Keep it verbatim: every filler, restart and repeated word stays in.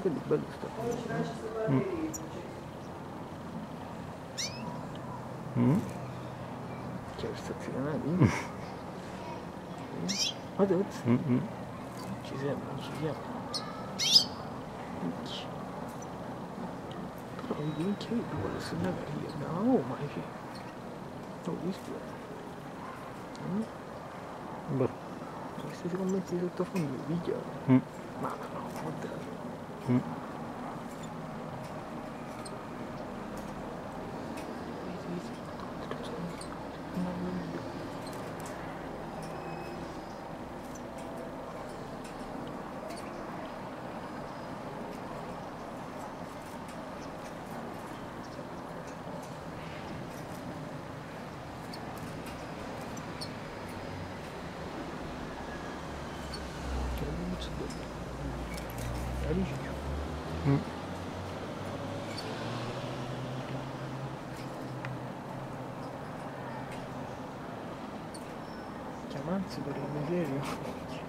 Bellu, bellu sta cosa. Mm. Mm. C'è sta zia, eh? Guarda, guarda. Mm, mm. Ci siamo, ci siamo. Però minchia, io vuole segnare io. No, ma che? Ho visto. Mm? Boh. Questi si commette di sottofondo, minchia. Mm. Ma no, guarda. Mm. Mm. Chiamanzi per il miserio.